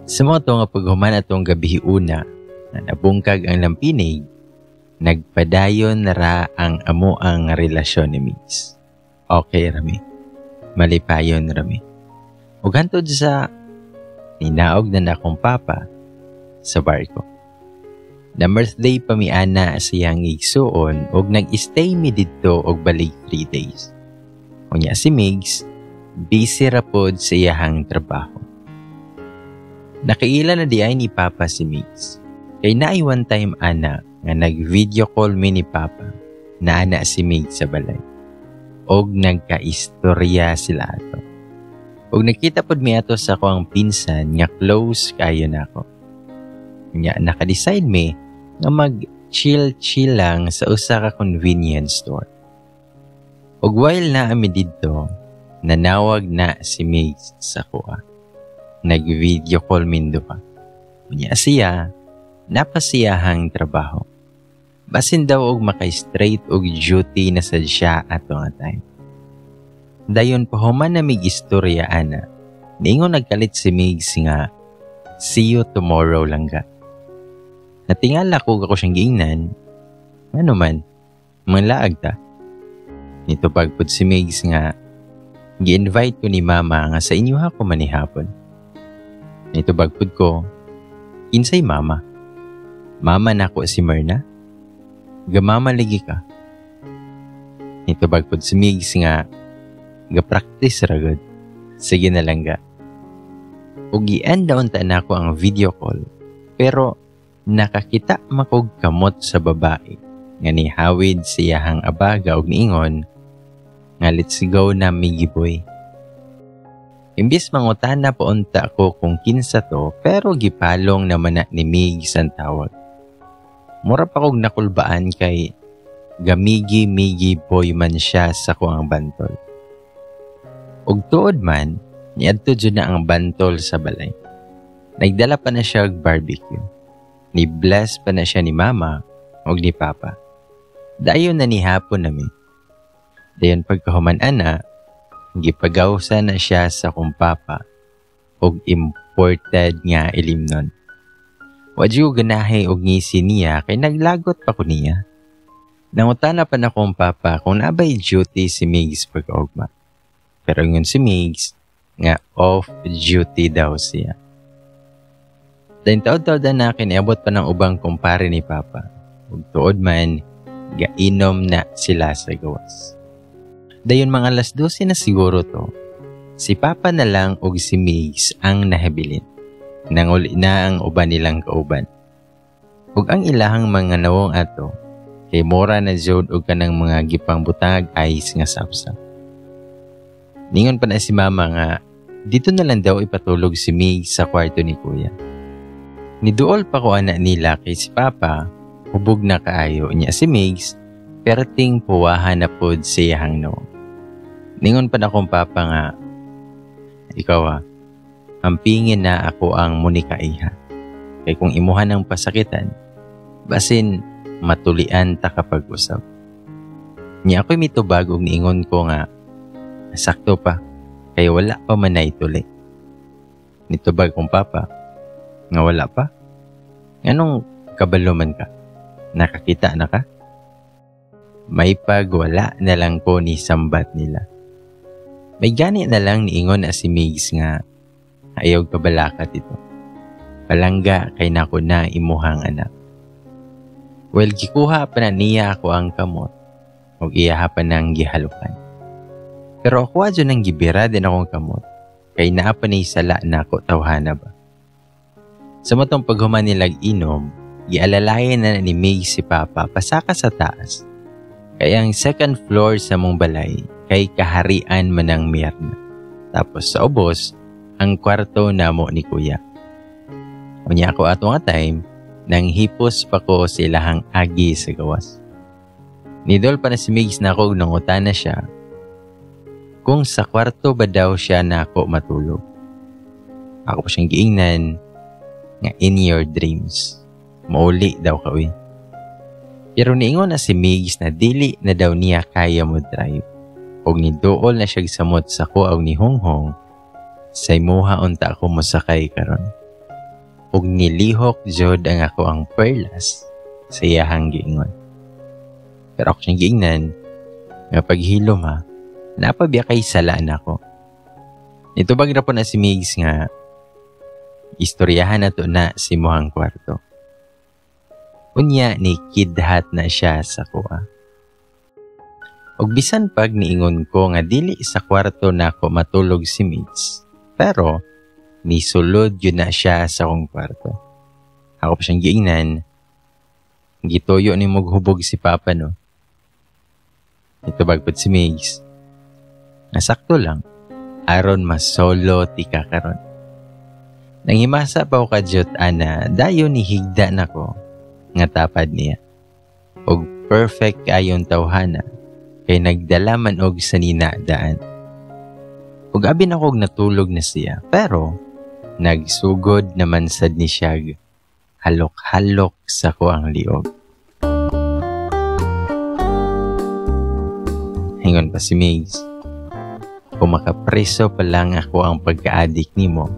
Sa mao to nga paghuman atong gabi una na nabungkag ang lampinig, nagpadayon na ra ang amoang relasyon ni Migs. Okay rami. Malipayon rami. Ug hantod sa ninaog na akong papa sa barko. Na birthday pa mi ana sa iyang igsuon ug nag-stay mi didto og balig 3 days. Unya si Migs, busy ra pod sa iyahang trabaho. Nakaila na diay ni Papa si Migs. Kay naay one time ana nga nag-video call mi ni Papa na ana si Migs sa balay. Og nagkaistorya sila ato. Og nagkita pod mi ato sa akoang pinsan nga close kayo nako. Nya naka-decide mi nga mag-chill-chill lang sa usa ka convenience store. Og while naa mi didto, nanawag na si Migs sa akoa. Nag-video call min duha. Unya siya, naa pa siyahang trabaho. Basin daw og maka-straight og duty na sad siya ato nga time. Dayon pahuman na mig istorya ana, niingon nagkalit si Migs nga, "See you tomorrow, langga." Natingala ko ako siyang giingnan, "Ano man, manlaag ta?" Nitubag pud si Migs nga, "Gi-invite ko ni Mama nga sa inyo ako manihapon." Nitubag pud ko, "Kinsay mama? Mama nako si Myrna? Gamama lagi ka." Nitubag pud si Migs nga, "Ga-practice ra gud. Sige na lang, ga." Ug gi-end na unta nako ang video call, pero nakakita makog kamot sa babae nga nihawid siyahang abaga og niingon nga, "Let's go na, Miggy boy." Imbis mangutana pa unta ko kung kinsa to, pero gipalong naman na ni Migs ang tawag. Mura pa kog nakulbaan kay gamigi-migi boy man siya sa akoang bantol. Ug tuod man, niadto jud na ang bantol sa balay. Nagdala pa na siya og barbecue. Ni-bless pa na siya ni Mama ug ni Papa. Dayon na ni hapon nami. Dayon pagkahuman ana, gipagawsa na siya sa akong papa og imported nga ilimnon. Wa jud ganahe og ngisi niya kay naglagot pa ko niya. Nangutana pa na akong papa kung naa bay duty si Migs pagkaugma. Pero ingon si Migs nga off duty daw siya. Dayon taod-taod na kiniabot pa ng ubang kumpare ni Papa. Ug tuod man, gainom na sila sa gawas. Dayon mga alas 12 na siguro to, si Papa na lang og si Migs ang nahabilin. Nanguli na ang uban nilang kauban. Ug ang ilahang mga nawong ato, kay mura na jud og kanang mga gipangbutangag ice nga sapsap. Ningon pa na si Mama nga didto na lang daw ipatulog si Migs sa kwarto ni Kuya. Niduol pa ko ana nila kay si Papa, hubog na kaayo, niya si Migs, perting puwahan na pod sa iyahang nawong. Ningon pa na akong papa nga, "Ikaw ah, ampingin na ako ang Monica iha. Kay kung imuhan ang pasakitan, basin matulian ta kapag usab." Niya ako'y mitubag og niingon ko nga, "Sakto pa, kay wala pa man na ituli." Nitubag kong papa, nga wala pa? Nganong kabalo man ka? Nakakita na ka? May pag wala na lang ko ni sambat nila. May gani na lang niingon na si Migs nga, "Ayaw kabalakat ito. Palangga kay nako na imuhang anak." Well, gikuha pa na niya ako ang kamot ug iyaha pa nang gihalukan. Pero ako adyo nang gibira din akong kamot kay naa pa ni sala nako tawhana ba. Sa mao tong paghuman nilag inom, gialalayan na ni Migs si Papa pasaka sa taas. Kaya ang second floor sa mong balay kay kaharian man ang Mirna. Tapos sa ubos, ang kwarto namo ni Kuya. Unya ako ato nga time, nang hipos pa ko sa ilahang agi sa gawas. Nidol pa na si Migs na ako nangutana siya kung sa kwarto ba daw siya nako matulog. Ako pa siyang giingnan nga, "In your dreams. Mauli daw ka uy." Pero niingon na si Migs na dili na daw niya kaya mo drive. Og niduol na siya samot sa ko og ni Honghong, "Sa imuha unta ako mosakay karon." Ug nilihok jud ang ako ang perlas sa iyahang giingon. Pero ako siyang giingnan nga paghilom ha, napabiya kay sala nako. Nitubag ra po na si Migs nga istoryahan na to na si muhang kwarto. Unya ni kidhat na siya sa kuha. Og bisan pag niingon ko nga dili sa kwarto nako matulog si Migs, pero nisulod yun na siya sa akong kwarto. Ako pa siyang giingnan, gituyo ni hubog si Papa, no. Nitubag pod si Migs. Nasakto lang, aron masolo ti karon. Nanghimasa pa ko kadyot ana, dayon ni higda nako nga tapad niya. Og perfect ayon tawhana, kay nagdala man og sanina daan. Ug abi na og natulog na siya, pero nagsugod naman sad ni siya halok-halok sa kuang liog. Hingon pa si Migs, kung makapreso pa lang ako ang pagka-addict nimo,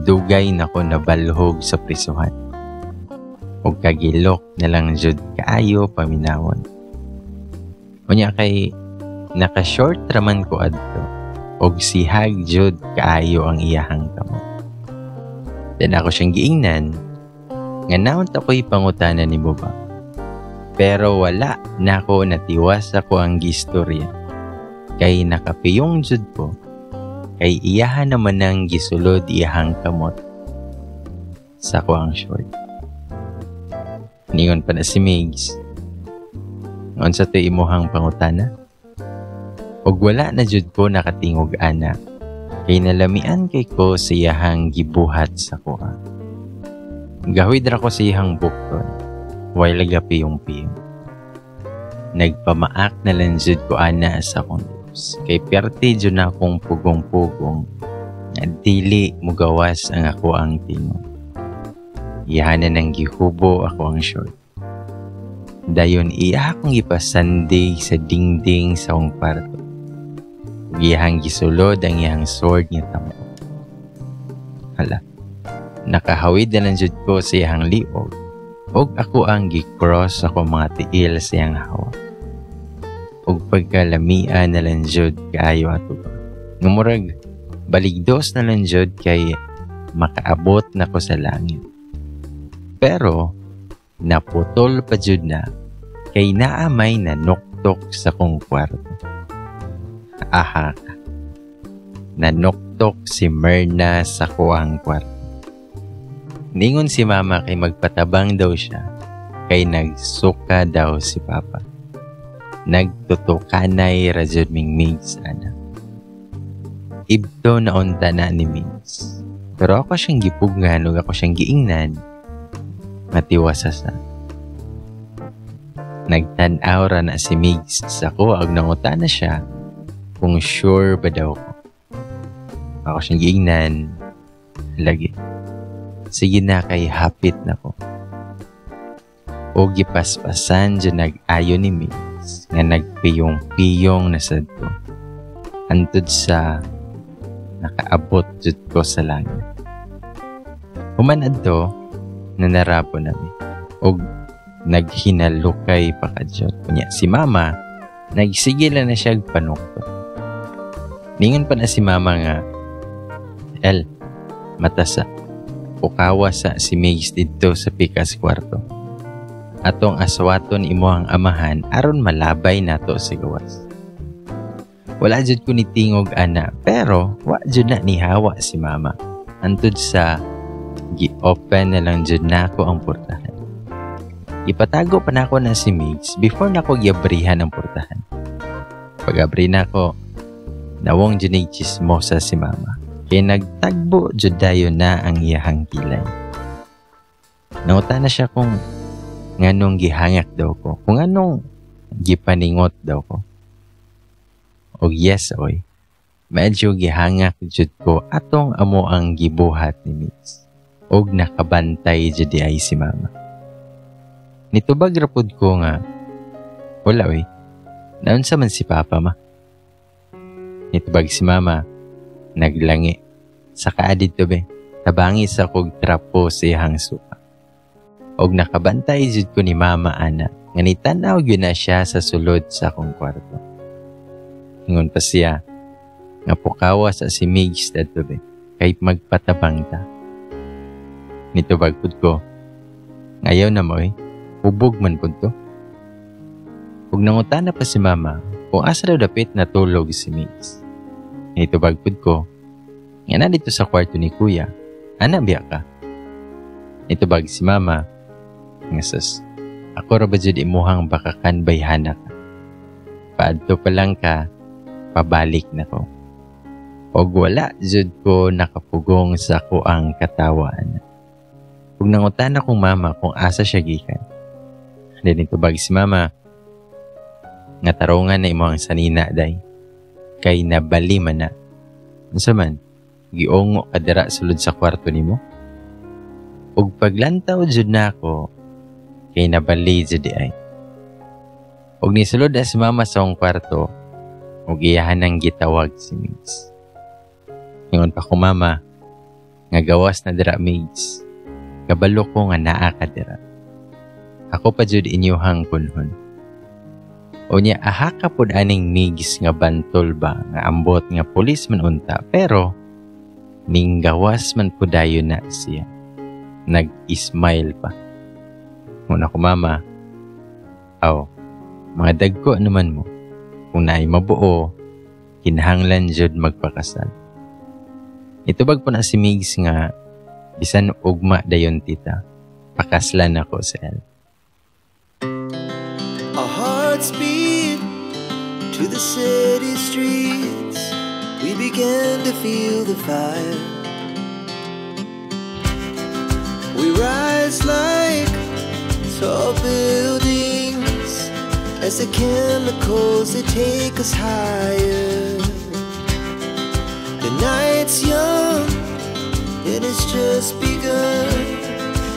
dugay na ko nabalhog sa prisuhan. Og kagilok na lang jud kaayo paminawon. Unya kay naka-short raman ko adto og sihag jud kaayo ang iyahang kamot. Then ako siyang giingnan nga naon ta ko'y pangutana nimo ba? Pero wala na ako natiwas ako ang gistorya. Kay nakapiyong jud ko, kay iyahan naman ang gisulod iyahang kamot sa ko ang short. Ningon pa na si Migs, unsa to imuhang pangutana? Og wala na jud ko nakatingog ana, kay nalamian kay ko sa iyahang gibuhat sa kuha. Gahwid ra ko sa iyahang bukton, while piyong-piyong. Nagpamaak na lang jud ko ana sa akong lips, kay perti jud na akong pugong-pugong, nga dili mugawas ang ako ang tingog. Iyahan na nang gihubo ako ang short. Dayon iya akong gipasandig sa dingding sa akong kwarto. Iyahang gisulod ang iyahang sword nga tampo. Hala, nakahawid na lang jud ko sa iyahang liog ug ako ang gi-cross ako mga tiil sa iyang hawa. Ug pagkalamian na lang jud kaayo ato ba. Nga murag baligdos na lang jud kay makaabot na ko sa langit. Pero naputol pa jud na kay naa may nanuktok sa kong kwarto. Aha, nanuktok si Myrna sa kuang kwarto. Ningon si Mama kay magpatabang daw siya, kay nagsuka daw si Papa. Nagtutukanay ra jud ming Migs ana. Ibto na unta na ni Migs. Pero ako siyang gipugngan ug ako siyang giingnan, matiwasa sa. Nagtan-aw ra na si Migs sa ko ug nangutana siya kung sure ba daw ko. Ako siyang giingnan, lagi. Sige na kay hapit na ko. O gipaspasan dyan nag-ayo ni Migs nga nagpiyong-piyong na sad ko. Antod sa nakaabot jud ko sa langit. Human adto, nanarapo nami. Og naghinalukay pa kadyot. Kunya si Mama, nagsigil na siya panukto. Ningon pa na si Mama nga, El, matasa. Pukawa sa si Migs didto sa pikas kwarto. Atong aswaton imo ang amahan aron malabay nato sa gawas. Wala jud ko ni tingog ana, pero wa jud na nihawa si Mama. Antud sa gi-open na lang jud nako ang portahan. Ipatago pa nako na si Migs before nako giabrihan ang portahan. Pag-abri nako, nawong jud ni chismosa si Mama. Kay nagtagbo jud dayon na ang iyahang kilay. Nanguta na siya kung nganong gihangak daw ko, kung anong gipaningot daw ko. Og yes, oy, medyo gihangak jud ko atong amo ang gibuhat ni Migs. Og nakabantay jud ay si Mama. Nitubag ra pud ko nga, wala oy, naunsa man si Papa ma. Nitubag si Mama, naglangi. Saka didto be. Tabangi sa kog trapo sa iyahang suka. Og nakabantay jud ko ni mama ana, nga nitanaw gyud na siya sa sulod sa akong kwarto. Ingon pa siya, nga pukawa sa si Migs dadto be, kay magpatabang ta. Nitubag pud ko, "Ayaw na mo eh, hubog man pud to." Ug nangutana pa si mama kung asa daw dapit natulog si Migs. Nitubag pud ko, nga na dito sa kwarto ni kuya, ana biya ka. Nitubag si mama, nga sus, ako ra ba jud imuhang bakakan bayhana ka. Paadto pa lang ka, pabalik na ko. Og wala jud ko nakapugong sa kuang katawaan. Ug nangutana kong mama kung asa siya gikan. Then nitubag si mama, nga tarungan na imo ang sanina day. Kay nabali man na. Unsa man, giongo ka dira sulod sa kwarto nimo? Ug paglantaw jud nako, kay nabali jud di ay. Ug nisulod na si mama sa akong kwarto, ug iyahan nang gitawag si Migs. Ingon pa ko mama, nga gawas na dira, Migs. Kabalo ko nga naa ka dira. Ako pa jud inyuhang kunhon. Unya aha ka pud aning Migs nga bantol ba nga ambot nga pulis man unta, pero ninggawas man pud dayon na siya. Nag-smile pa. Muna ko mama, aw, mga dagko naman mo. Kung naay mabuo, kinahanglan jud magpakasal. Itubag po na si Migs nga, bisan ugma dayon tita, pakaslan ako sa el. Our hearts beat to the city streets. We began to feel the fire. We rise like tall buildings as the chemicals, they take us higher. The night's young and it's just begun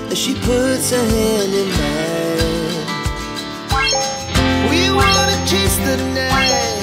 as she puts her hand in mine. We wanna chase the night.